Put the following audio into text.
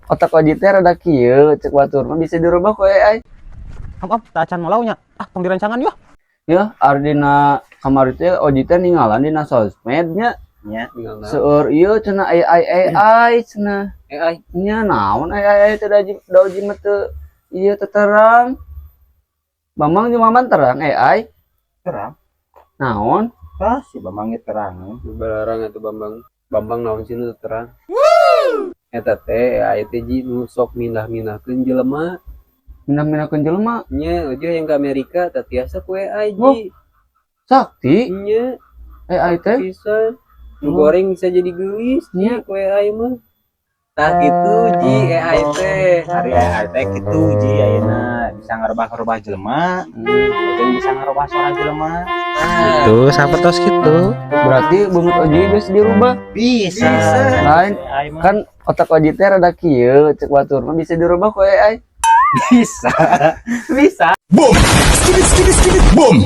Otak Oji teh rada kieu, cek batur mah bisa dirubah ku AI. Am, am, teu acan molau nya. Ah, tong direncangan yeuh. Ya, ardina kamari teh Oji teh ninggalan dina sosmed nya. Nya. Seueur ieu cenah AI AI cenah. AI. Nya naon AI AI teh, da da Oji mah teu ieu, teu terang. Bambang jeung Maman terang AI? Terang. Naon? Ah, si Bambang ge terang. Balarang atuh Bambang. Bambang naon sih nu teu terang? Eta teh AI teh, Ji, nu sok mindah-mindahkeun jelema. Mindah-mindahkeun jelema? Nya, ojo yang ke Amerika teh tiasa ku AI, Oh. Ji. Sakti Nya, AI teh. Bisa. Nu goreng bisa jadi geulis, Ji, Nya. Ku AI mah. Tah kitu, Ji, AI teh. Ari AI teh kitu, Ji, ayeuna bisa ngarubah-ngarubah jelema, jeung bisa ngarubah suara jelema. Tah. Tuh, sapertos kitu. Berarti beungeut Oji geus dirubah. Bisa. Lain. AI mah. Kan otak Oji teh rada kieu, cek batur mah bisa dirubah ku AI. Bisa. Bisa. Boom! Skibidi skibidi skibidi boom!